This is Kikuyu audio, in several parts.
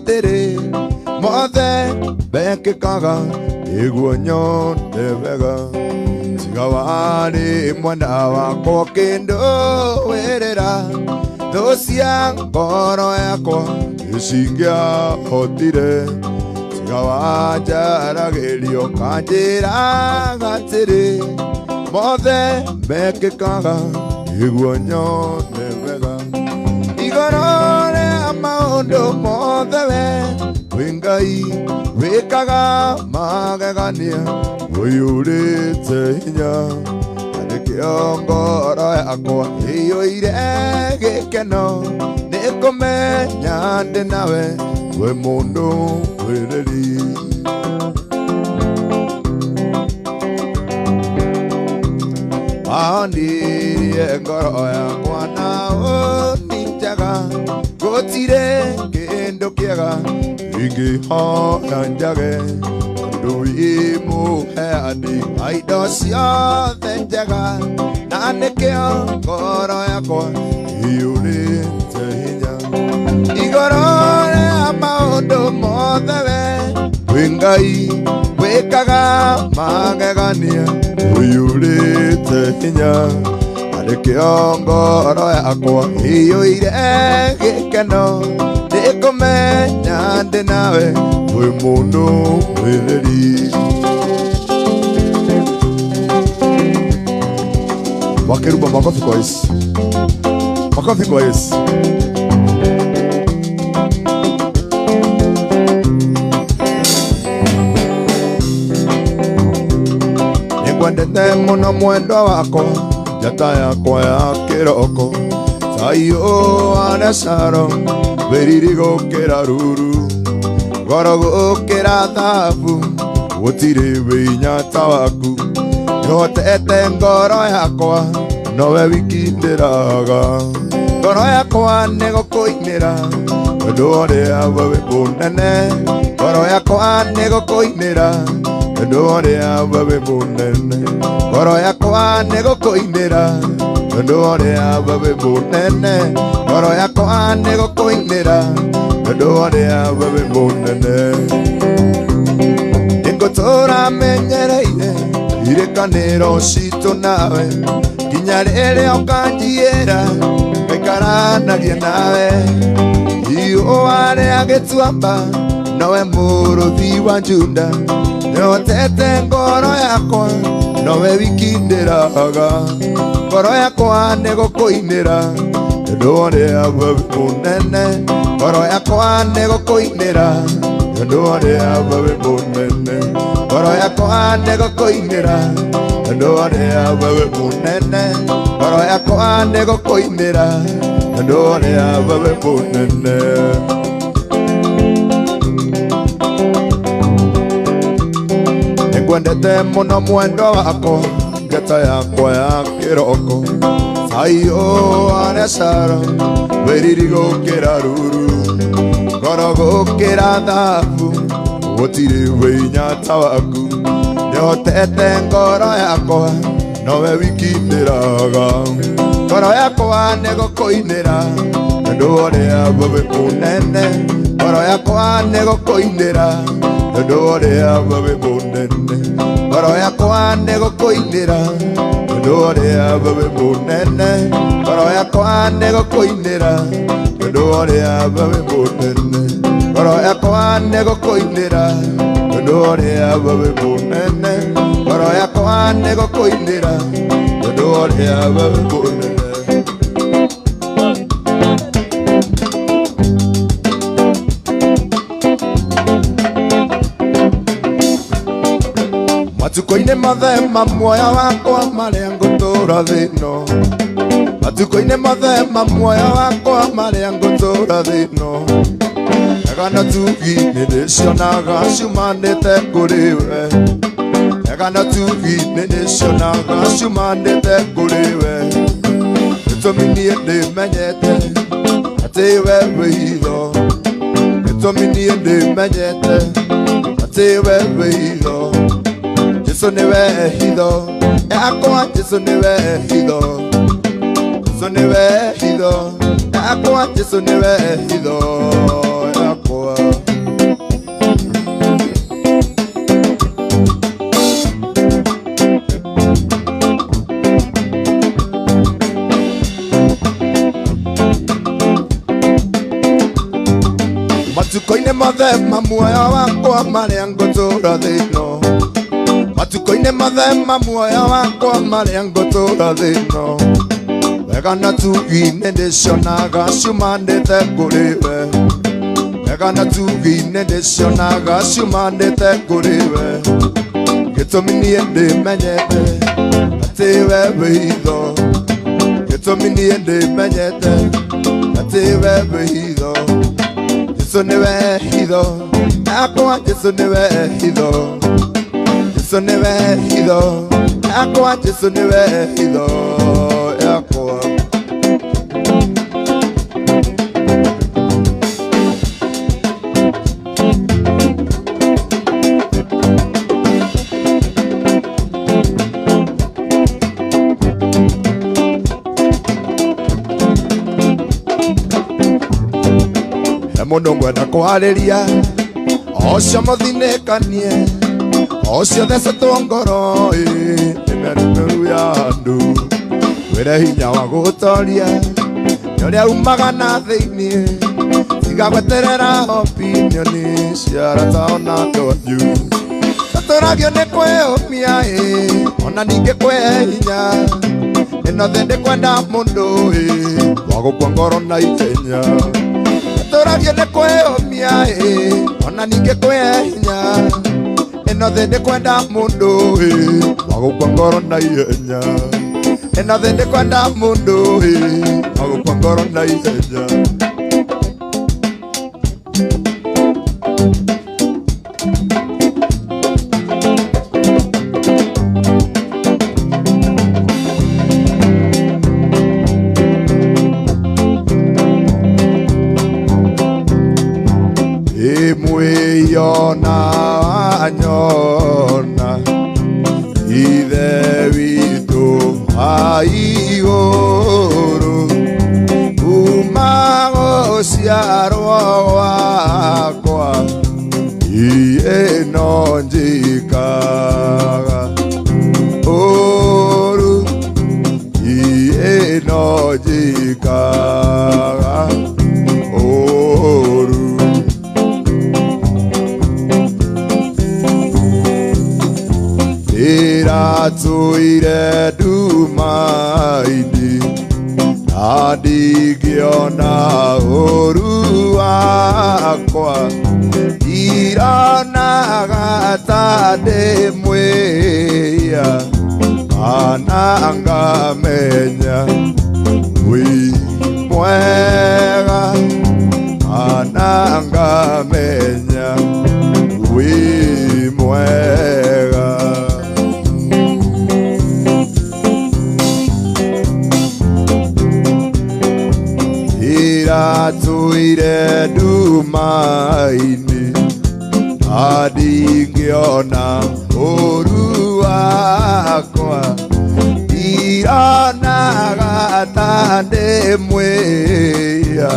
Atĩrĩ, mothe mekĩkaga nĩguo nyone wega. Tiga warĩ mwenda wakwa ũkĩndũĩrĩra, thũ cia ngoro yakwa nĩcingĩahotire. Tiga wanjaragĩrio kanjĩraga atĩrĩ, mothe mekĩkaga nĩguo nyone wega. Igũrũ rĩa maũndũ mothe we wĩ Ngai wĩkaga magegania ũiyũrĩte hinya, na nĩkĩo ngoro yakwa ĩiyũire gĩkeno nĩ kũmenya ndĩ nawe wĩ mũndũ mwĩrĩri. Ahonirie ngoro yakwa na ũni njega, gũtirĩ kĩndũ kĩega ingĩhoya njage, tondũ wĩ mũheani wa indo ciothe njega, na nĩkĩo ngoro yakwa ĩiyũrĩte hinya. Igũrũ rĩa maũndũ mothe we wĩ Ngai wĩkaga magegania ũiyũrĩte hinya, na nĩkĩo ngoro yakwa ĩiyũire gĩkeno nĩ kũmenya ndĩ nawe wĩ mũndũ mwĩrĩri. Wakeruba, makofi kwa Yesu, makofi kwa Yesu. Nĩngwendete mũno mwendwa wakwa, njata yakwa ya kĩroko, taiyũ wa Sharon, wĩriri gũkĩra ruru, goro gũkĩra thahabu, gũtirĩ wĩinya ta waku. Nĩhotete ngoro yakwa, nowe wiki ndĩraga. Ngoro yakwa nĩgũkũinĩra, wendo ũrĩa we wĩ mũnene. Ngoro yakwa nĩgũkũinĩra, wendo ũrĩa we wĩ mũnene. Ngoro yakwa nĩgũkũinĩra, wendo ũrĩa we wĩ mũnene. Ngoro yakwa nĩgũkũinĩra, wendo ũrĩa we wĩ mũnene. Nĩngũtũũra menyereire irĩkanĩro citũ nawe, nginya rĩrĩa ũkanjiyĩra ngaikaranagia nawe. Riũa rĩa gĩtuamba nowe mũrũthi wa Juda, nĩhotete ngoro yakwa nowe wiki ndĩraga. Ngoro yakwa nĩgũkũinĩra tondũ ũrĩa we wĩ mũnene. Ngoro yakwa nĩgũkũinĩra tondũ ũrĩa we wĩ mũnene. Ngoro yakwa nĩgũkũinĩra tondũ ũrĩa we wĩ mũnene. Ngoro yakwa nĩgũkũinĩra tondũ ũrĩa we wĩ mũnene. Nĩngwendete mũno mwendwa wakwa, njata yakwa ya kĩroko, taiyũ wa Sharon, wĩriri gũkĩra ruru, ngoro gũkĩra thahabu, gũtirĩ wĩinya ta waku. Nĩhotete ngoro yakwa nowe wiki ndĩraga. Ngoro yakwa nĩgũkũinĩra tondũ ũrĩa we wĩ mũnene. Ngoro yakwa nĩgũkũinĩra tondũ ũrĩa we wĩ mũnene. Ngoro yakwa nĩgũkũinĩra tondũ ũrĩa we wĩ mũnene. Ngoro yakwa nĩgũkũinĩra tondũ ũrĩa we wĩ mũnene. Ngoro yakwa nĩgũkũinĩra tondũ ũrĩa we wĩ mũnene. Ngoro yakwa nĩgũkũinĩra tondũ ũrĩa we wĩ mũnene. Matukũ-inĩ mothe ma muoyo wakwa marĩa ngũtũũra thĩ ĩno, matukũ-inĩ mothe ma muoyo wakwa marĩa ngũtũũra thĩ ĩno, wega na tugi nĩndĩcionaga ciumanĩte kũrĩ we. Wega na tugi nĩndĩcionaga ciumanĩte kũrĩ we. Gĩtũmi niĩ ndĩmenyete atĩ we wĩ hitho, gĩtũmi niĩ ndĩmenyete atĩ we wĩ hitho. Jesu nĩwe hitho yakwa, Jesu nĩwe hitho, Jesu nĩwe hitho yakwa, Jesu nĩwe hitho yakwa. Matukũ-inĩ mothe ma muoyo wakwa marĩa ngũtũũra thĩ ĩno, matukũ-inĩ mothe ma muoyo wakwa marĩa ngũtũũra thĩ ĩno, wega na tugi nĩndĩcionaga ciumanĩte kũrĩ we, wega na tugi nĩndĩcionaga ciumanĩte kũrĩ we. Gĩtũmi niĩ ndĩmenyete atĩ we wĩ hitho, gĩtũmi niĩ ndĩmenyete atĩ we wĩ hitho. Jesu niwe hitho yakwa, Jesu niwe hitho, Jesu niwe hitho yakwa, Jesu niwe hitho yakwa. Mũndũ ngwenda kwarĩria ũcio mũthinĩkanie ũcio thecetwo ngoro ĩ nĩ ya andũ wĩre hinya wa gũtoria nĩ ũrĩa umaga na thĩiniĩ tiga gweterera opinioni cia arata ona andũ anyu tũtũragio nĩ kwĩyũmia ĩ ona ningĩ kwĩ hinya ĩno thĩ ndĩkwenda mũndũ ĩ wa gũkua ngoro na ihenya tũragio nĩ kwĩyũmia ĩ ona ningĩ kwĩ hinya ĩno thĩ ndĩkwenda mũndũ ĩ wa gũkua ngoro na ihenya ĩno thĩ ndĩkwenda mũndũ ĩ wa gũkua ngoro na ihenya. Imwiyona anyona ithe witũ aigũrũ kuma gũciarwo gwakwa iĩ no njikaga ũru iĩ no njikaga ũru. Ndĩratũire nduma-inĩ na ndingĩona ũru wakwa ndironaga ta ndĩ mwĩhia kana ngamenya wĩ mwega kana ngamenya wĩ mwega. Ndĩratũire nduma-inĩ na ndingĩona ũru wakwa ndironaga ta ndĩ mwĩhia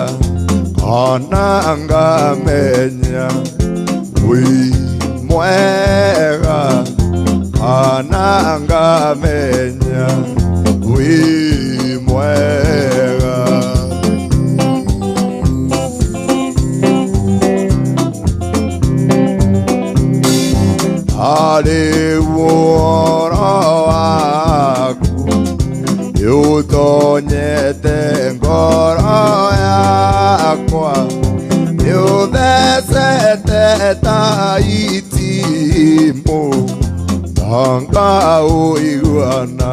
kana ngamenya wĩ mwega kana ngamenya wĩ mwega. Harĩ ũhoro waku nĩũtonyete ngoro yakwa nĩũthecete ta itimũ na ngaũiguana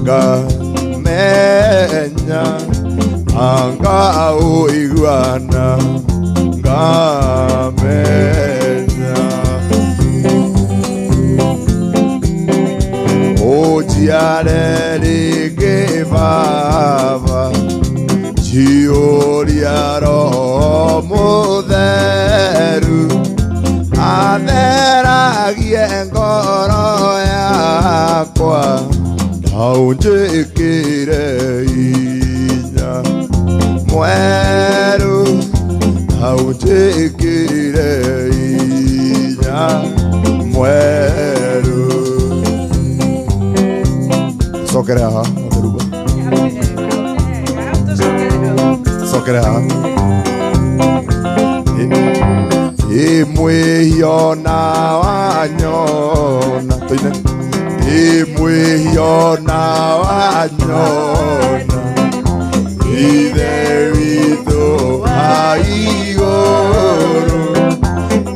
ngamenya na ngaũiguana ngamenya. Ũnjiare rĩngĩ Baba njiyũria Roho Mũtheru atheragie ngoro yakwa na ũnjĩkĩre hinya mwerũ na ũnjĩkĩre hinya mwerũ. Sokere haha Makeruba. Sokere haha. nyona Ithe witũ wa igũrũ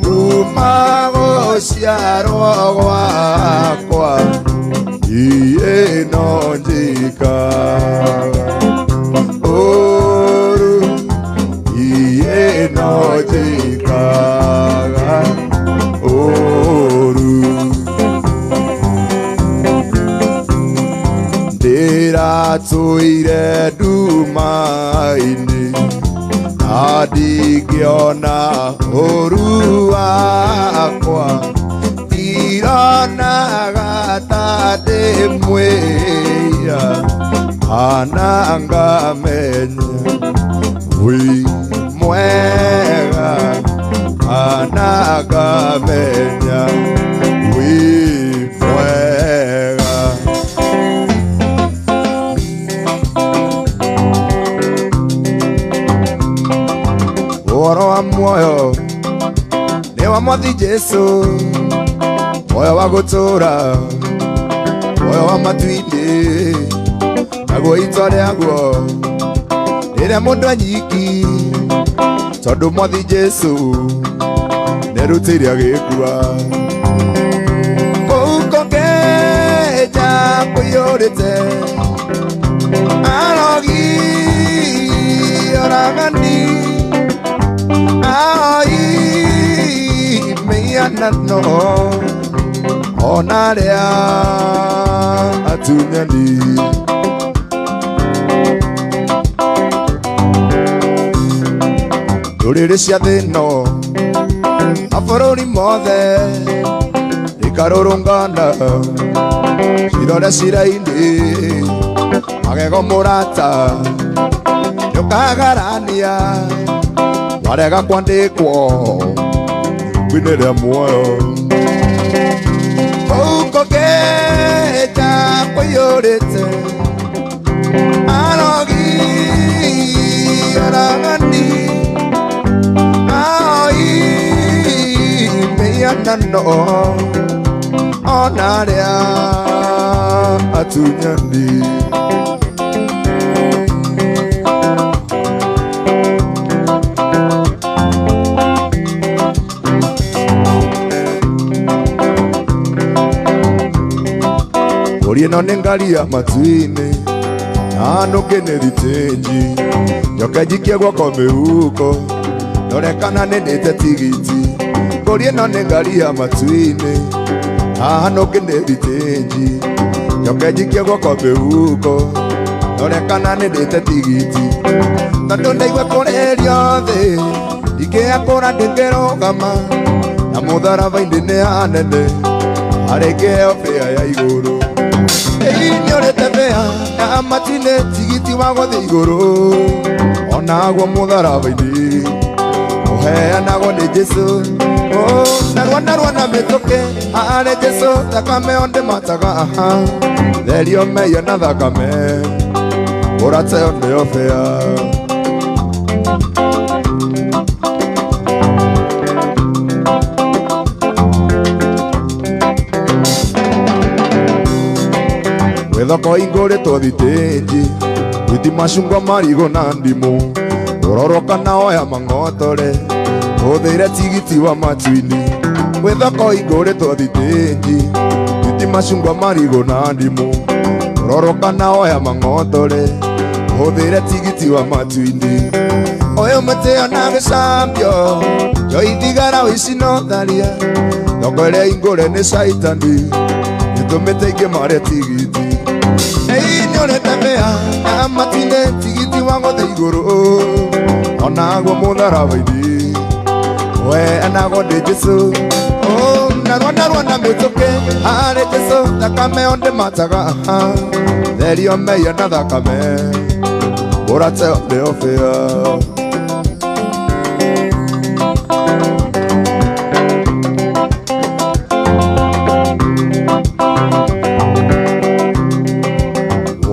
kuma gũciarwo gwakwa iĩ no njikaraga ũru iĩ no njikaraga ũru ndĩratũire nduma-inĩ na ndingĩona ũru wakwa ndironaga ta ndĩ mwĩia kana ngamenya wĩ mwega kana ngamenya wĩ mwega. Ũhoro wa muoyo nĩ wa Mwathi Jesũ, muoyo wa gũtũũra, muoyo wa matu-inĩ, naguo itua rĩaguo rĩrĩa mũndũ anyiki, tondũ Mwathi Jesũ nĩerutĩire agĩkua. Kũu kũngĩnja kũiyũrĩte arogi oragani ai mĩhianano ona arĩa atunyani. Ndũrĩrĩ cia thĩ ĩno mabũrũri mothe ikarũrũngana cirore cira-inĩ magego mũrata nĩũkagarania warega kwandĩkwo ibuku-inĩ rĩa muoyo. Kũu kũngĩnja kũiyũrĩte arogi oragani ai mĩhianano ona arĩa atunyani. Mbũri ĩno nĩ ngari ya matu-inĩ na nũngĩ nĩ thitĩnji, njoke njikie guoko mĩhuko ndore kana nĩ ndĩte tigiti. Mbũri ĩno nĩ ngari ya matu-inĩ na nũngĩ nĩ thitĩnji, njoke njikie guoko mĩhuko ndore kana nĩ ndĩte tigiti. Tondũ ndaigua kũrĩrio thĩ ndingĩakũra ndingĩrũgama na mũtharaba-inĩ nĩ hanene harĩ kĩheo bĩa ya igũrũ. Ĩĩ nĩũrĩte bĩa ya matu-inĩ tigiti wa gũthiĩ igũrũ onaguo mũtharaba-inĩ ũheanagwo nĩ Jesũ. Narua narua na mĩtũkĩ harĩ Jesũ thakame o ndĩmataga aha therio mehia na thakame ũrateo nĩyo bĩa. Gwĩ thoko ingũrĩtwo thitĩnji gwĩti macungwa marigũ na ndimũ ũrorwo kana oya mang'otore hũthĩre tigiti wa matu-inĩ. Gwĩ thoko ingũrĩtwo thitĩnji gwĩti macungwa marigũ na ndimũ ũrorwo kana oya mang'otore hũthĩre tigiti wa matu-inĩ. Ũyũ mũtĩo na gĩcambio njoi thigara ũici no tharia thoko ĩrĩa ingũre nĩ caitani ĩtũmĩte ingĩ marĩe tigiti. Ĩĩ nĩũrĩte bĩa ya matu-inĩ tigiti wa gũthiĩ igũrũ onaguo mũtharaba-inĩ ũheanagwo nĩ Jesũ. Narua narua na mĩtũkĩ harĩ Jesũ thakame o ndĩmataga aha therio mehia na thakame ũrateo nĩyo bĩa.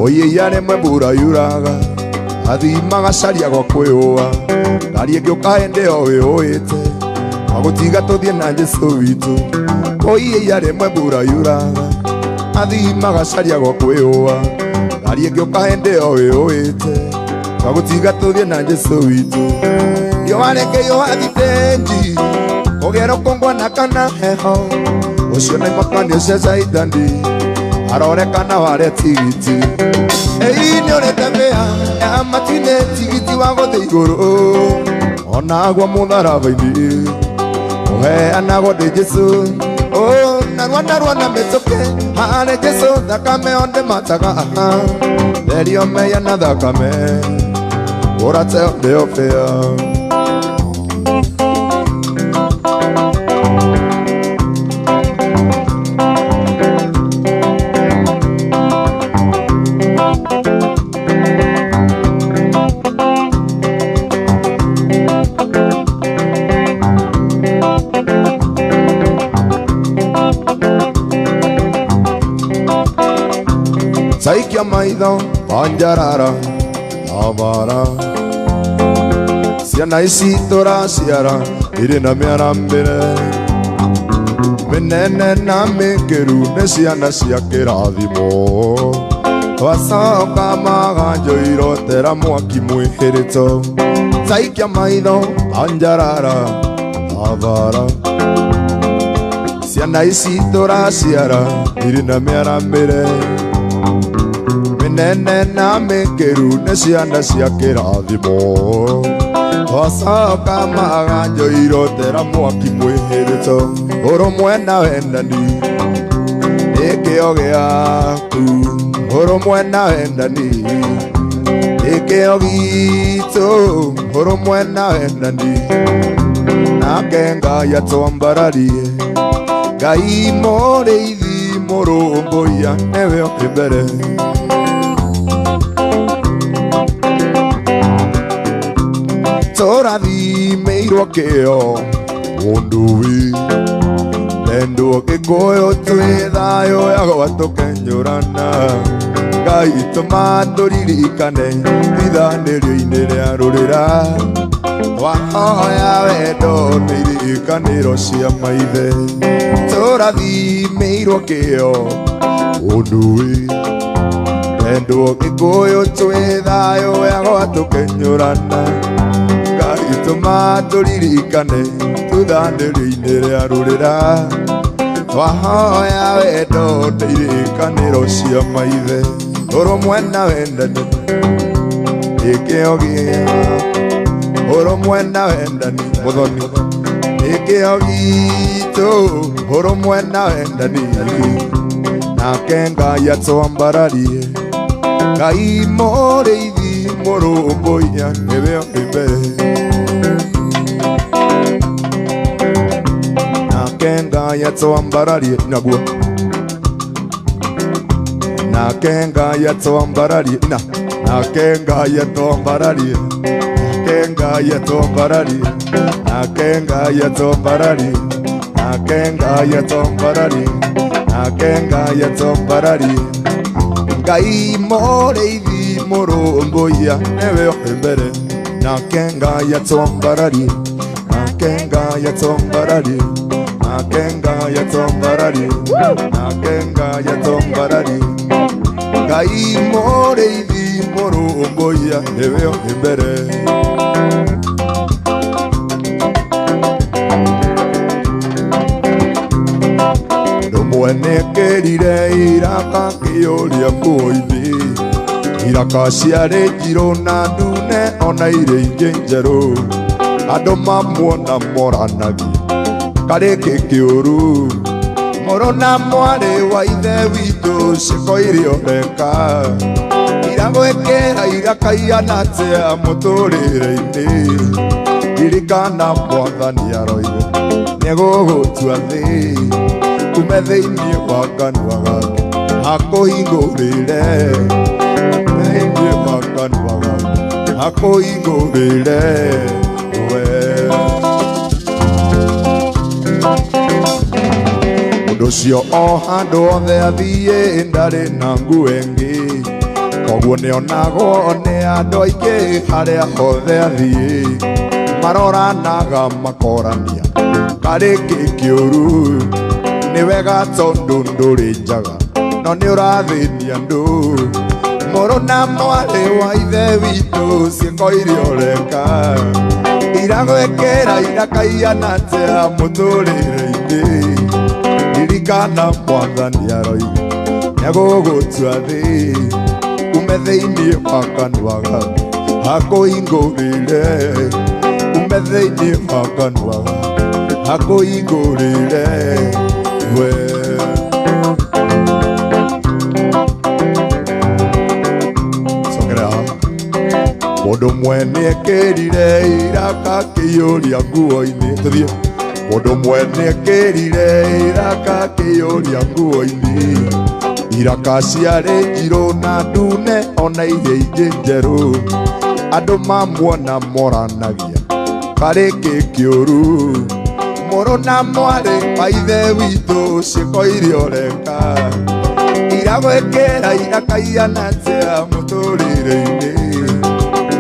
Oiya rĩmwe mbura yuraga athii magacaria gwa kwĩũa ngari ĩngĩũka hĩndĩ o wĩũĩte agũtiga tũthiĩ na Jesũ witũ. Oiya rĩmwe mbura yuraga athii magacaria gwa kwĩũa Ngari ĩngĩũka hĩndĩ o ĩũĩte twagũtiga tũthiĩ na Jesũ witũ. Riũa rĩkĩhiũha thitĩnji kũgĩa rũkũngũ na kana heho ũcio nĩ makani ũcio caitani arorekana ware tigiti. Ĩi nĩ ũrĩte mbĩa ya matinĩ tigiti wa gũthiĩ igũrũ onagwo mũtharaba-inĩ ũheanagwo nĩ Jesũ. Oh, narua narua na mĩtũkĩ harĩ Jesũ thakame onde mataga therio meya na thakame ũrate onde obĩa. Saikia maitho panjarara abara ciana ici tũraciara irĩ na mĩarambĩre mĩnene na mĩkĩru nĩ ciana cia kĩrathimo twacoka maganjo irotera mwaki mwĩhĩrĩto. Saikia maitho panjarara abara ciana ici tũraciara irĩ na mĩarambĩre mĩnene na mĩkĩru nĩ ciana cia kĩrathimo twacoka maganjo irotera mwaki mwĩhĩrĩto. Ũrũmwe na wendani nĩ kĩo gĩaku, ũrũmwe na wendani nĩ kĩo gitũ, ũrũmwe na wendani nake Ngai atwambararie. Ngai mũrĩithi mũrũmbũiya nĩwe ũrĩ mbere. Tũrathimĩirwo kĩo ũndũi tendwo Gĩkũyũ twĩ thayũ yagwa tũkenyũrana. Ngai tũma tũririkane ithanĩrio-inĩ rĩa rũrĩra twahoya wendo nĩ irikanĩro cia maithe. Tũrathimĩirwo kĩo ũndũi tendwo Gĩkũyũ twĩ thayũ yagwa tũkenyũrana. Ngai tũma tũririkane ithanĩrio-inĩ rĩa rũrĩra twahoya wendo nĩ irikanĩro cia maithe. Ũrũmwe na wendani nĩ kĩo gĩaku, ũrũmwe na wendani mũthoni nĩ kĩo gitũ, ũrũmwe na wendani nake Ngai atwambararie. Ngai mũrĩithi mũrũmbũiya nĩwe ũrĩ mbere. Nake Ngai atwambararie naguo, nake Ngai atwambararie na, nake Ngai atwambararie, nake Ngai atwambararie, nake Ngai atwambararie, nake Ngai atwambararie, nake Ngai atwambararie. Ngai mũrĩithi mũrũmbũiya nĩwe ũrĩ mbere. Nake Ngai atwambararie, nake Ngai atwambararie, nake Ngai atwambararie, nake Ngai atwambararie. Ngai mũrĩithi mũrũmbũiya nĩwe ũrĩ mbere. Rũmwe nĩekĩrire iraka kĩũria nguo-inĩ, iraka ciarĩ njirũ na ndune ona irĩ ingĩ njerũ. Andũ mamuona moranagia karĩ kĩ kĩũru, mũrũ na mwarĩ wa ithe witũ ciĩko iria ũreka iragwĩkĩra iraka ihana atĩa mũtũrĩre-inĩ. Ririkana Mwathani aroiga nĩegũgũtua thĩ kume thĩinĩ wa kanua gake akũhingũrĩre, thĩinĩ wa kanua gake akũhingũrĩre we. Ũndũ ũcio o handũ hothe athiĩ ndarĩ na nguo ĩngĩ, koguo nĩonagwo nĩ andũ aingĩ harĩa hothe athiĩ. Maroranaga makorania karĩ kĩ kĩũru, nĩ wega tondũ ndũrĩ njaga no nĩ ũrathĩnia andũ. Mũrũ na mwarĩ wa ithe witũ ciĩko iria ũreka iragwĩkĩra irakaiana atĩa mũtũrĩre-inĩ. Ririkana mwathani aroiga nĩegũgũtua thĩ ume thĩinĩ wa kanua gake akũhingũrĩre, ume thĩinĩ wa kanua gake akũhingũrĩre we. Cokerera. Mũndũ ũmwe nĩekĩrire iraka akĩiyũria nguo-inĩ. Tũthiĩ. Mũndũ ũmwe nĩekĩrire iraka akĩiyũria nguo-inĩ. Iraka ciarĩ njirũ na ndune ona iria ingĩ njerũ. Andũ mamuona moranagia karĩ kĩ kĩũru. Mũrũ na mwarĩ wa ithe witũ ciĩko iria ũreka iragwĩkĩra irakaiana atĩa mũtũrĩre-inĩ.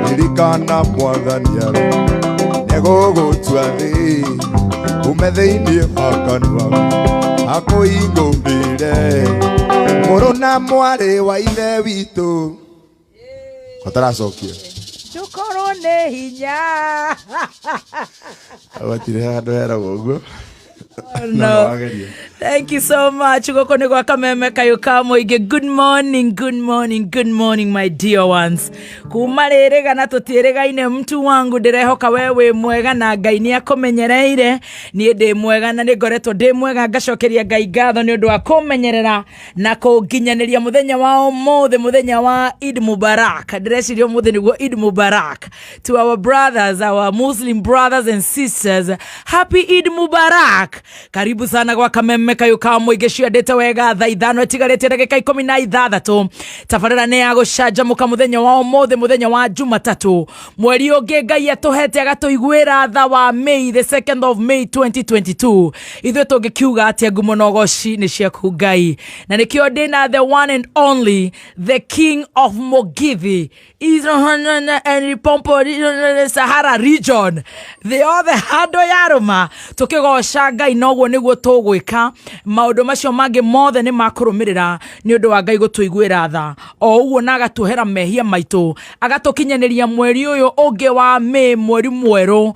Ririkana mwathani aro nĩegũgũtua thĩ ume thĩinĩ wa kanua akũhingũrĩre. Mũrũ na mwarĩ wa ithe witũ. Ũtaracokia. Tukorwo nĩ hinya. Gũtirĩ handũ heragwo ũguo. No. Thank you so much. Gũkũ nĩ gwa Kameme Kayũ ka Mũingĩ. Good morning, good morning, good morning my dear ones. Kuma rĩrĩga na tũtiĩrĩgaine mtu wangu, ndĩrehoka we wĩ mwega na Ngai nĩ akũmenyereire. Niĩ ndĩ mwega na nĩ ngoretwo ndĩ mwega, ngacokeria Ngai ngatho nĩ ũndũ wa kũmenyerera na kũnginyanĩria mũthenya wa ũmũthĩ, mũthenya wa Eid Mubarak. Ndĩreciria ũmũthĩ nĩguo Eid Mubarak. To our brothers, our Muslim brothers and sisters, happy Eid Mubarak. Karibu sana gwa Kameme Kayũ ka Mũingĩ. Ciandĩte wega thaa 5 ĩtigarĩtie ndagĩka 16. Tabarĩra nĩ ya gũcanjamũka mũthenya wa ũmũthĩ, mũthenya wa Jumatatũ, mweri ũngĩ Ngai atũhete agatũiguĩra tha wa May, the 2nd of May 2022. Ithuĩ tũngĩkiuga atĩa? Ngumo na ũgoci nĩ ciaku Ngai, na nĩkĩo ndĩna the one and only, the king of Mugithi and Limpopo Sahara region, thĩ yothe handũ yarũma tũkĩgoca Ngai. Noguo nĩguo tũgwĩka, maũndũ macio mangĩ mothe nĩ makũrũmĩrĩra nĩ ũndũ wa Ngai gũtũiguĩra tha o ũguo na agatuohera mehia maitũ, agatũkinyanĩria mweri ũyũ ũngĩ wa May, mweri mwerũ.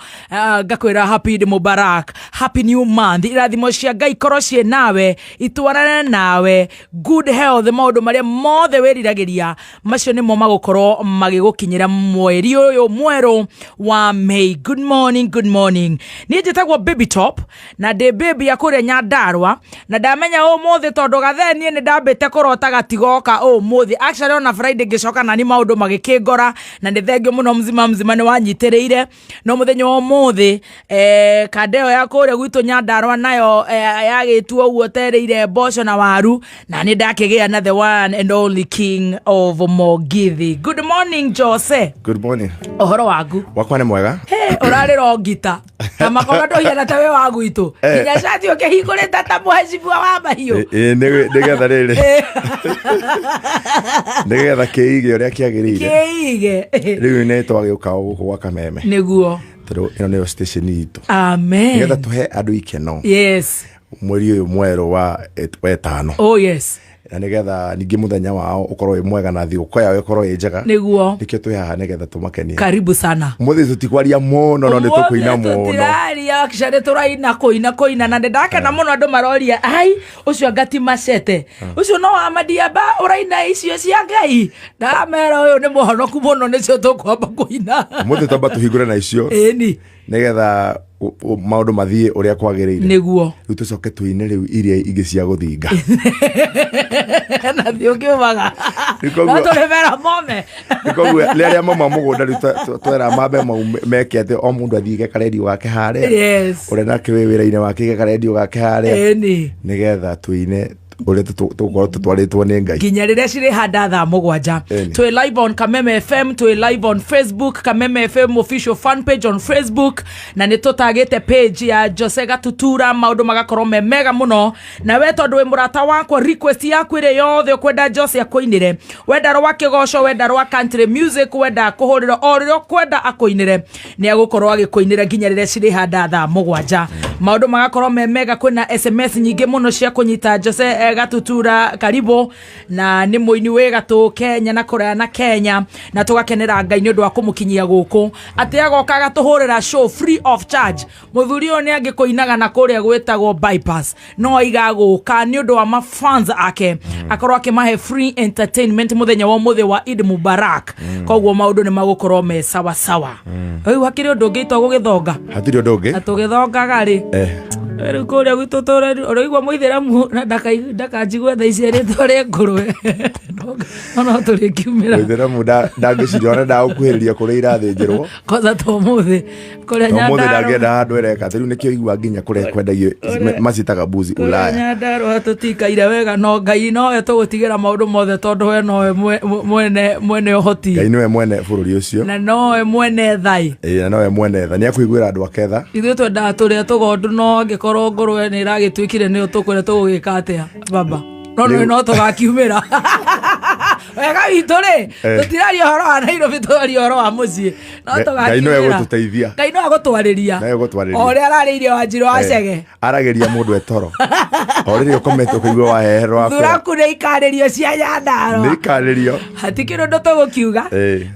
Ngakwĩra happy Eid Mubarak, happy new month. Irathimo cia Ngai ikorwo ciĩ nawe, itwarane nawe, good health, maũndũ marĩa mothe wĩriragĩria macio nĩmo magũkorwo magĩgũkinyĩra mweri ũyũ mwerũ wa May. Good morning, good morning. Niĩ njĩtagwo Baby Top na ndĩ baby ya kũrĩa Nyandarua, na ndamenya ũmũthĩ tondũ gathe niĩ nĩ ndambĩte kũrota gatigoka ũmũthĩ. Actually, ona Friday ngĩcoka nani maũndũ magĩkĩngora, na nĩ thengio mũno mzima mzima nĩ wanyitĩrĩire. No mũthenya wa ũmũthĩ, kanda ĩyo ya kũrĩa gwitũ Nyandarua nayo yagĩtuo ũguo terĩire mboco na waru, na nĩ ndakĩgĩa na the one and only king of Mugithi. Good morning, Jose. Good morning. Ũhoro waku? Wakwa nĩ mwega. He, ũrarĩra ngita na makorwo ndũhiana ta wĩ wa gwitũ, nginya cati ũkĩhingũrĩte ta mũhecibua wa mahiũ. Ĩ, nĩgetha rĩrĩ, nĩgetha kĩige ũrĩa kĩagĩrĩire. Kĩige. Rĩu nĩ twagĩũka gũkũ gwa Kameme Nĩguo. Tondũ ĩno nĩyo station itũ, Amen. Nĩgetha tũhe andũ ikeno mweri ũyũ mwerũ wa wetano, Oh yes. Na nĩgetha ningĩ mũthenya wao ũkorwo wĩ mwega na thigũkũ yao ĩkorwo ĩ njega. Nĩkĩo twĩ haha, nĩgetha tũmakenie. Karibu sana. Mũthĩ tũtikwaria mũno, no nĩ tũkũina mũno. Tũtiraria, actually tũraina, kũina kũina, na ndĩndakena mũno. Andũ maroria, ai, ũcio ngati macete ũcio no wa madiaba ũraina icio cia Ngai. Ndamera ũyũ nĩ mũhonoku mũno, nĩcio tũkwamba kũina. Mũthĩ twamba tũhingũre na icio, nĩgetha maũndũ mathiĩ ũrĩa kwagĩrĩire. Rĩu tũcoke tũine rĩu iria ingĩ cia gũthinga. Na thiĩ ũkĩumaga. Rĩu koguo- No tũrĩmera mome. Rĩu koguo rĩrĩa mauma mũgũnda rĩu twera mambe maume meke atĩ o mũndũ athiĩ ige karendio gake harĩa, ũrĩa nake wĩ wĩra-inĩ wake ige karendio gake harĩa, nĩgetha tũine ũrĩa tũgũkorwo tũtwarĩtwo nĩ Ngai. Nginya rĩrĩa cirĩhanda thaa 7. Twĩ live on Kameme FM, twĩ live on Facebook, Kameme FM official fan page on Facebook, na nĩ tũtagĩte page ya Jose Gatutura. Maũndũ magakorwo me mega mũno. Na we tondũ wĩ mũrata wakwa, request yaku ĩrĩa yothe ũkwenda Jose akũinĩre, wenda rwa kĩgoco, wenda rwa country music, wenda kũhũrĩra, o rĩrĩa ũkwenda akũinĩre, nĩ agũkorwo agĩkũinĩra nginya rĩrĩa cirĩhanda thaa 7. Maundu magakorwo me mega, kwina SMS nyingĩ mũno cia kũnyita Jose Gatutura karibu, na nĩ mũini wĩ gatũ Kenya na kũraya na Kenya, na tũgakenera Ngai nĩ ũndũ wa kũmũkinyia gũkũ atĩ agoka agatũhũrĩra show free of charge. Mũthuri ũyũ nĩ angĩkũinaga na kũrĩa gwĩtagwo bypass, no aiga gũka nĩ ũndũ wa mafans ake, akorwo akĩmahe free entertainment mũthenya wa ũmũthĩ wa Eid Mubarak. Koguo maũndũ nĩ magũkorwo me sawa sawa. Rĩu hakĩrĩ ũndũ ũngĩ ito gũgĩthonga? Hatirĩ ũndũ ũngĩ. Na tũgĩthongaga rĩ, rĩu kũrĩa gwitũ ũraigua mũithĩramu na ndakanjigue thaa ici rĩtwa rĩa ngũrwe, no tũrĩkiumĩra. Mũithĩramu ndangĩciria ona ndagũkuhĩrĩria kũrĩa irathĩnjĩrwo. Kwanza to ũmũthĩ kũrĩa Ũmũthĩ Nyandarũa. ndangĩenda handũ ĩreka atĩ rĩu nĩkĩo igua nginya kũrĩa kwendagio macitaga mbuzi Kũrĩa Ulaya. Nyandarũa tũtikaire wega, no Ngai nowe tũgũtigĩra maũndũ mothe tondũ we nowe mwene ũhoti. Ngai nĩwe mwene bũrũri ũcio. Na nowe mwene thai. Ĩĩ, na nowe mwene tha, nĩ akũiguĩra andũ ake tha. Ithuĩ twendaga tũrĩa tũgondu, no angĩkorwo ngũrwe nĩ ĩragĩtuĩkire nĩyo tũkwĩra tũgũgĩka atĩa baba, no nĩ no tũgakiumĩra wega witũ rĩ. Tũtiraria ũhoro wa Nairobi, tũraria ũhoro wa mũciĩ, no Ngai nowe tũgakiumĩra. gũtũteithia. Ngai no agũtwarĩria. Nowe gũtwarĩria. O ũrĩa ararĩirie Wanjirũ wa Chege. Aragĩria mũndũ etoro o rĩrĩa ũkomete ũkaigua waheherwo wakwĩra. Thuraku nĩ ikarĩrio cia Nyandarũa. Nĩ ikarĩrio. Hatikĩrĩ ũndũ tũgũkiuga.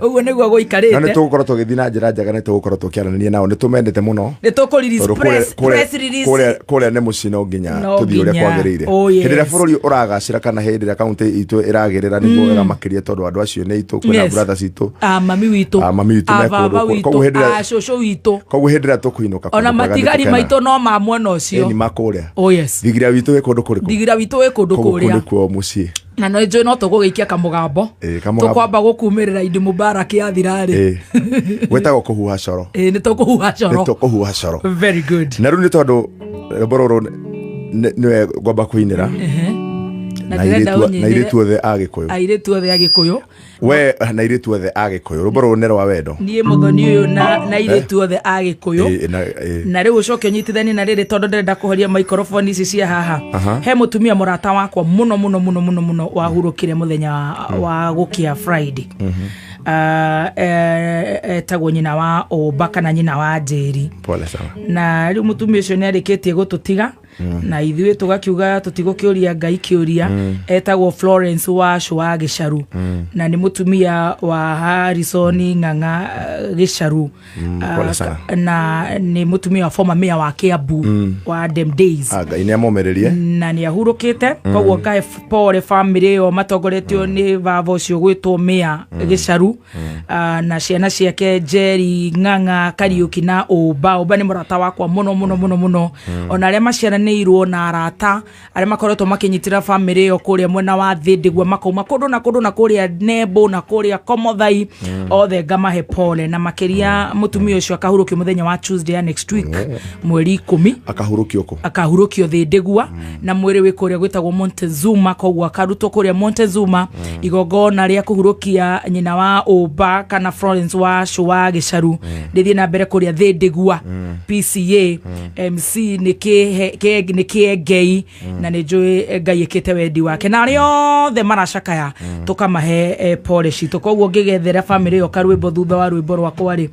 Ũguo nĩguo No nĩ gũikarĩte. tũgũkorwo tũgĩthiĩ na njĩra njega, nĩ tũgũkorwo tũkĩaranĩria nao, nĩ tũmendete mũno. Nĩ tũkũrelease Tondũ press release. kũrĩa nĩ mũciĩ, no nginya No tũthiĩ ũrĩa nginya. kwagĩrĩire. Oh, yes. Hĩndĩ ĩrĩa bũrũri ũragacĩra kana hĩndĩ ĩrĩa kaunti itũ ĩragĩrĩra nĩguo wega makĩria, tondũ andũ acio nĩ itũ, kwĩna brother citũ. A mami witũ. A mami witũ a me baba kũndũ witũ. Koguo hĩndĩ ĩrĩa a cũcũ witũ. Koguo hĩndĩ ĩrĩa tũkũinũka Ona kũndũ kwega nĩ matigari tũkenaga. maitũ no ma mwena ũcio. Ĩni makũrĩa. Oh yes. Thigira witũ wĩ kũndũ kũrĩkũ? Thigira witũ wĩ kũndũ Koguo kũu kũrĩa. nĩkuo mũciĩ. Na no njũĩ no tũgũgĩikia kamũgambo. Ĩĩ, kamũgambo. Tũkwamba gũkumĩrĩra Idi Mubarak yathira rĩ. Ĩĩ. Gwĩtagwo kũhuha coro. Ĩĩ, nĩ tũkũhuha Nĩ coro. tũkũhuha coro. Very good. Na rĩu nĩ tondũ rwĩmbo rũrũ nĩwe ngwamba kũinĩra. Na Na ndĩrenda airĩtu na ũnyinĩre. airĩtu othe a Gĩkũyũ. Airĩtu othe a Gĩkũyũ. We na airĩtu othe a Gĩkũyũ, rwĩmbo rũrũ nĩ rwa wendo. Niĩ mũthoni ũyũ na airĩtu othe a Gĩkũyũ. Ĩĩ, na ĩĩ. Na rĩu ũcoke ũnyitithanie na rĩrĩ, tondũ ndĩrenda kũhoria microphone ici cia haha. He mũtumia mũrata wakwa mũno mũno mũno mũno mũno wahurũkire mũthenya wa gũkĩa Friday. Etagwo nyina wa Ũmba kana nyina wa Njeri. Pole sana. Na rĩu mũtumia ũcio nĩ arĩkĩtie gũtũtiga, na ithuĩ tũgakiuga tũtigũkĩũria Ngai kĩũria. Etagwo Florence Washu wa Gĩcaru, na nĩ mũtumia wa Harrison Ng'ang'a Gĩcaru. Pole sana. Na nĩ mũtumia wa former mayor wa Kiambu wa them days. Ah, Ngai nĩ amomĩrĩrie. Na nĩ ahurũkĩte, koguo ngahe pole family ĩyo matongoretio nĩ baba ũcio gwĩtwo Mayor Gĩcaru, na ciana ciake Njeri Ng'ang'a Kariũki na Ũmba. Ũmba nĩ mũrata wakwa mũno mũno mũno mũno, ona arĩa maciaranĩirwo na arata arĩa makoretwo makĩnyitĩra family ĩyo kũrĩa mwena wa Thĩndĩgua, makauma kũndũ na kũndũ na kũrĩa Nembo na kũrĩa Komothai, othe ngamahe pole, na makĩria mũtumia ũcio akahurũkio mũthenya wa Tuesday ya next week, mweri 10. Akahurũkio kũ? Akahurũkio Thĩndĩgua, na mwĩrĩ wĩ kũrĩa gwĩtagwo Montezuma, koguo akarutwo kũrĩa Montezuma. Igongona rĩa kũhurũkia nyina wa Ũmba kana Florence Washu wa Gĩcaru rĩthiĩ na mbere kũrĩa Thĩndĩgua PCA. MC nĩ nĩ Kĩengei, na nĩ njũĩ Ngai ĩkĩte wendi wake, na arĩa othe maracakaya tũkamahe pole citũ. Koguo ngĩgethera family ĩyo karwĩmbo thutha wa rwĩmbo rwakwa rĩ,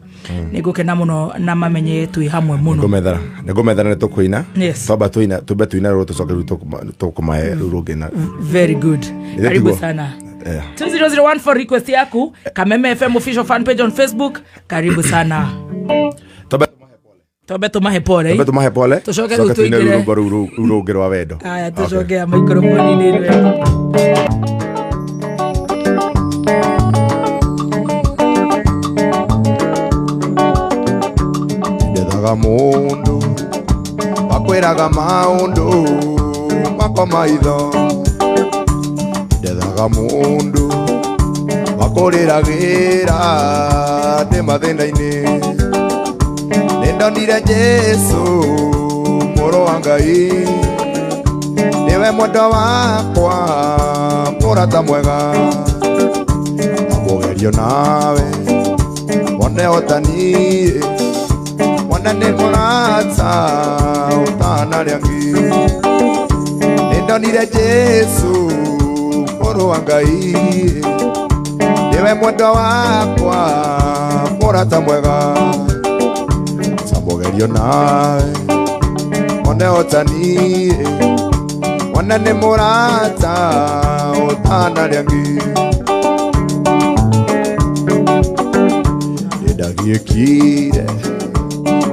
nĩ ngũkena mũno na mamenye twĩ hamwe mũno. Ngũmethera nĩ ngũmethera, nĩ tũkũina. Yes. Twamba tũina, tumbe tũina rũrũ, tũcoke rĩu tũkũmahe rũu rũngĩ na Very good. Karibu tiguo? sana. 2001 for request yaku, Kameme FM official fan page on Facebook. Karibu sana. Twambe Twambe tumahe pole. Twambe tũmahe pole. Tũcoke Tũcoke rĩu tũine tũingĩre. rũu rwĩmbo rũu rũngĩ rwa wendo. Aya. Okay. Tũcoke microphone-inĩ ĩno. Ndethaga mũndũ wakwĩraga maũndũ makwa maitho, ndethaga mũndũ wakũrĩragĩra ndĩ mathĩna-inĩ. Nĩndonire Jesũ mũrũ wa Ngai, nĩwe mwendwa wakwa, mũrata mwega. Amũgerio nawe wone ota niĩ, wone nĩ mũrata ũtana rĩa ngi. Nĩndonire Jesũ mũrũ wa Ngai, nĩwe mwendwa wakwa, mũrata mwega. Tamũgerio nawe. Wone otani Wone nĩ mũrata ũtanarĩa ngi Nĩndagiĩkire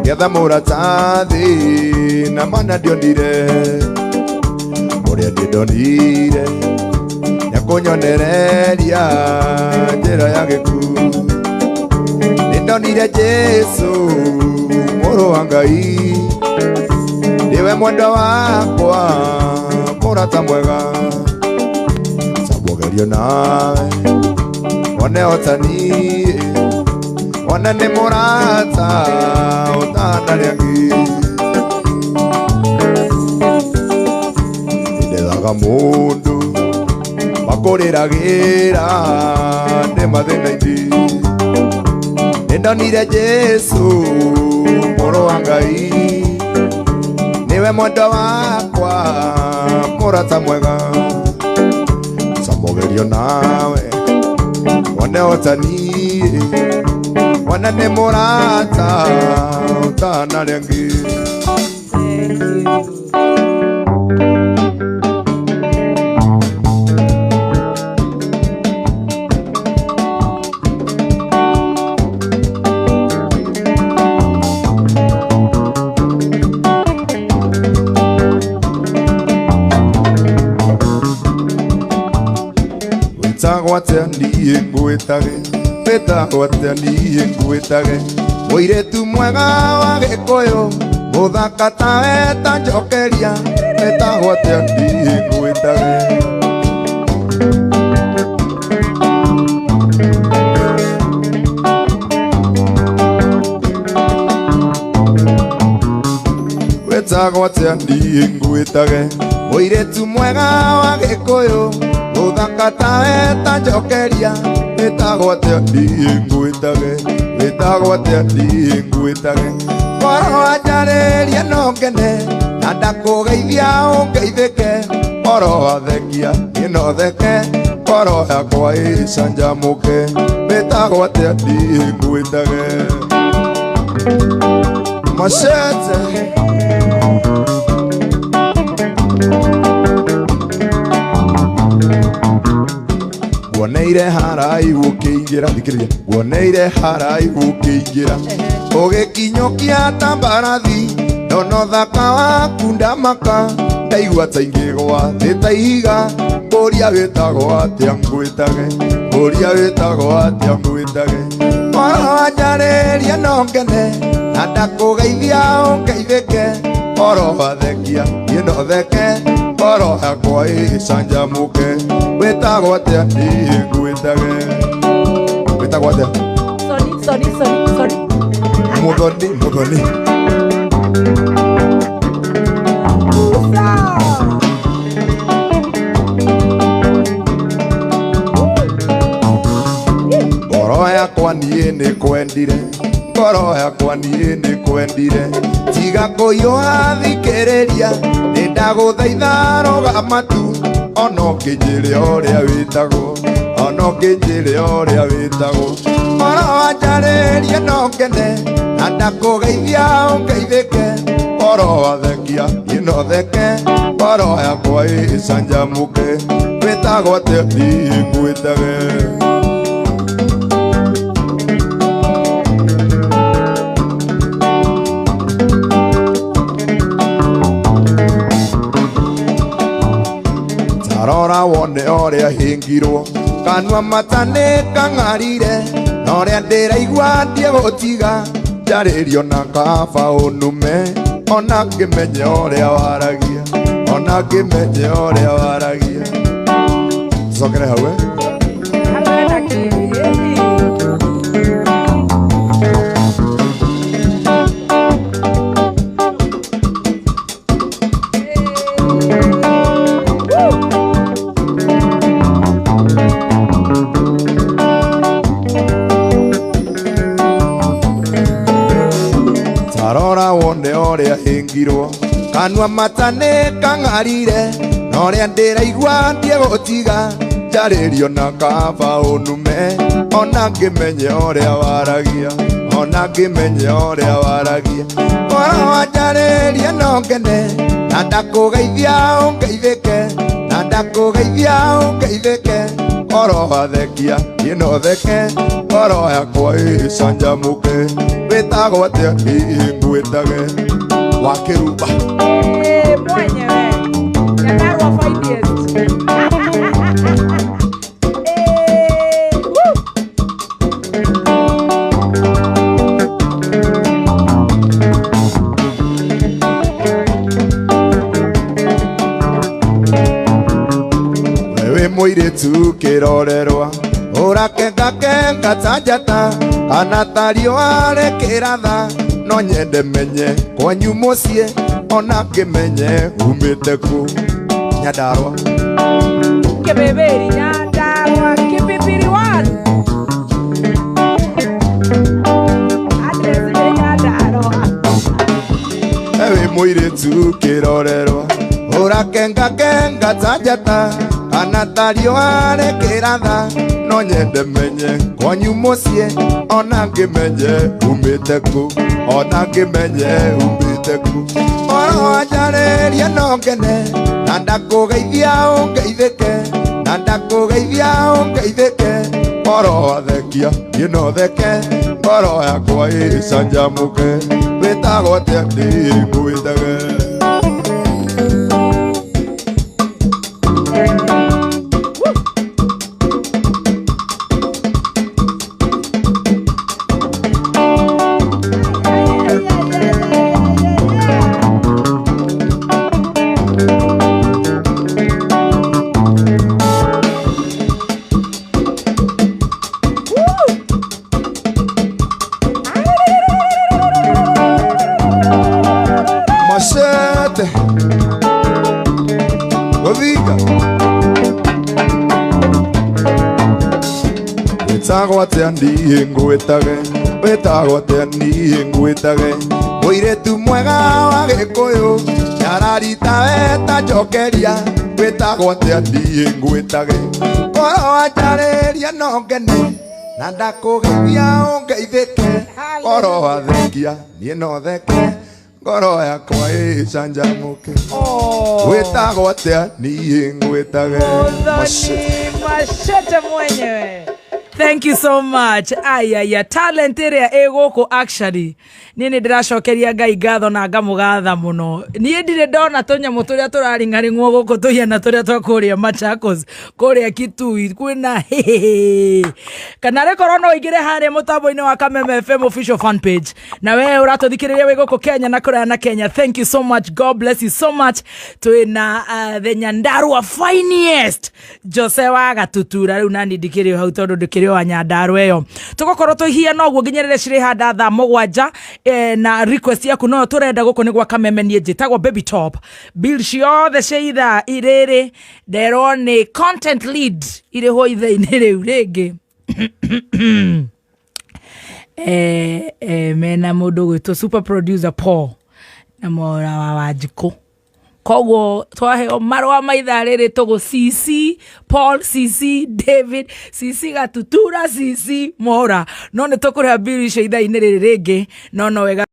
Getha mũrata thĩ na mana ndionire Ũrĩa ndĩndonire Nĩakũnyonereria njĩra ya gĩkuũ Nĩndonire Jesũ mũrũ wa Ngai Niwe mwendwa wakwa mũrata mwega Tambũgerio nawe Wone otani Wone nĩ mũrata ũtanarĩa ngi Nĩndethaga mũndũ makũrĩragĩra ndĩ mathĩna-inĩ Nĩndonire Jesũ mũrũ wa Ngai Niwe mwendwa wakwa mũrata mwega Tambũgerio nawe Wone otani Wone nĩ mũrata ũtanarĩa ngi Thank you. Wĩtagwo atĩa niĩ ngwĩtage Wĩtagwo atĩa niĩ ngwĩtage Mũirĩtu mwega wa Gĩkũyũ Mũthaka tawe ta njokeria Wĩtagwo atĩa niĩ ngwĩtage Wĩtagwo atĩa niĩ ngwĩtage Mũirĩtu mwega wa Gĩkũyũ Mũthaka tawe ta njokeria Wĩtagwo atĩa niĩ ngwĩtage Wĩtagwo atĩa niĩ ngwĩtage Korwo wanjarĩria no ngene Na ndakũgeithia ũngeithĩke Korwo wathekia niĩ no theke Ngoro yakwa ĩcanjamũke Wĩtagwo atĩa niĩ ngwĩtage Machete Guoneire haraihu ũkĩingĩra thikĩrĩria Guoneire haraihu ũkĩingĩra Ũgĩkinyũkia ta mbarathi Ndona ũthaka waku ndamaka Ndaigua ta ingĩgwa thĩ ta ihiga Ngũria wĩtagwo atĩa ngwĩtage Ngũria wĩtagwo atĩa ngwĩtage Korwo wanjarĩria no ngene Na ndakũgeithia ũngeithĩke Korwo wathekia niĩ no theke Ngoro yakwa ĩcanjamũke Wĩtagwo atĩa niĩ ngwĩtage Wĩtagwo atĩa Sorry, sorry, sorry, sorry. Mũthoni, mũthoni Musa. Ngoro yakwa niĩ nĩ kwendire Ngoro yakwa niĩ nĩ kwendire Tiga kũhiũha thikĩrĩria Nĩ ndagũthaitha rũgama tu Ona ũkĩnjĩre ũrĩa wĩtagwo Ona ũkĩnjĩre ũrĩa wĩtagwo Ngoro wanjarĩria no ngene Na ndakũgeithia ũngeithĩke Ngoro wathekia niĩ no theke Ngoro yakwa ĩcanjamũke Wĩtagwo atĩa niĩ ngwĩtage Tarora wone ũrĩa hĩngirwo Kanua mata nĩ kang'arire Na ũrĩa ndĩraigua ndiegũtiga Njarĩrio na kaba ũnume Ona ngĩmenye ũrĩa waragia Ona ngĩmenye ũrĩa waragia Tũcokere hau eh? Hau hena kĩ? Tarora wone ũrĩa hĩngirwo Kanua mata nĩ kang'arire Na ũrĩa ndĩraigua ndiegũtiga Njarĩrio na kaba ũnume Ona ngĩmenye ũrĩa waragia Ona ngĩmenye ũrĩa waragia Ngoro wanjarĩria no No ngene na ndakũgeithia ũngeithĩke, na ndakũgeithia ũngeithĩke. Oro wathekia niĩ no theke, ngoro yakwa ĩcanjamũke. Wĩtagwo atĩa niĩ ngwĩtage wa kĩrumba. Eh, mwenyewe Nyandarua finest. Eh, woo. We wĩ mũirĩtu kĩrorerwa, ũrakengakenga ta njata kana ta riũa rĩkĩratha. No nyende menye kwanyu mũciĩ, ona ngĩmenye umĩte kũ. Nyandarũa. Kibibiri Nyandarua Kibibiri one. Address nĩ Nyandarua. Ewe mũirĩtu kĩrorerwa, ũrakengakenga ta njata kana ta riũa rĩkĩratha. No nyende menye kwanyu mũciĩ, ona ngĩmenye umĩte kũ, ona ngĩmenye umĩte kũ. Oro wanjarĩria no ngene, na ndakũgeithia ũngeithĩke, na ndakũgeithia ũngeithĩke. Oro wathekia niĩ no theke, ngoro yakwa ĩcanjamũke. Wĩtagwo atĩa niĩ ngwĩtage. Machete gũthinga. Wĩtagwo atĩa niĩ ngwĩtage, wĩtagwo atĩa niĩ ngwĩtage. Mũirĩtu mwega wa gĩkũyũ nyararita weta njokeria. Wĩtagwo atĩa niĩ ngwĩtage. Ngoro wanjarĩria no ngene, na ndakũgeithia ũngeithĩke. Ngoro wathekia niĩ no theke, ngoro yakwa ĩcanjamũke. Oh. Wĩtagwo atĩa niĩ ngwĩtage. Muthoni Machete mwenyewe. Thank you so much. Ayaya, talent ĩrĩa ĩ gũkũ actually. Niĩ nĩ ndĩracokeria Ngai ngatho na ngamũgatha mũno. Niĩ ndirĩ ndona tũnyamũ tũrĩa tũraring'aring'wo gũkũ tũhiana tũrĩa twa kũrĩa Machakos, kũrĩa Kitui, kwĩna hehehe. Kana rĩkorwo no ũingĩre harĩa mũtambo-inĩ wa Kameme FM official fan page. Na we ũratũthikĩrĩria wĩ gũkũ Kenya na kũraya na Kenya. Thank you so much. God bless you so much. Twĩna the Nyandarua finest Jose wa Gatutura. Rĩu nani ndikĩrĩ o hau tondũ ndĩkĩrĩ o wa Nyandarua ĩyo. Tũgũkorwo tũhiana ũguo nginya rĩrĩa cirĩhanda thaa 7, na request yaku noyo tũrenda. Gũkũ nĩ gwa Kameme. Niĩ njĩtagwo Baby Top. Bill ciothe cia ithaa irĩrĩ nderwo nĩ content lead irĩhwo ithaa-inĩ rĩu rĩngĩ, mena mũndũ gwĩtwo super producer Paul na Mwaũra wa Wanjikũ. Koguo twaheo marũa ma ithaa rĩrĩ tũgũ CC Paul, CC David, CC Gatutura, CC Mwaũra, no nĩ tũkũrĩha bill icio ithaa-inĩ rĩrĩ rĩngĩ, no no wega.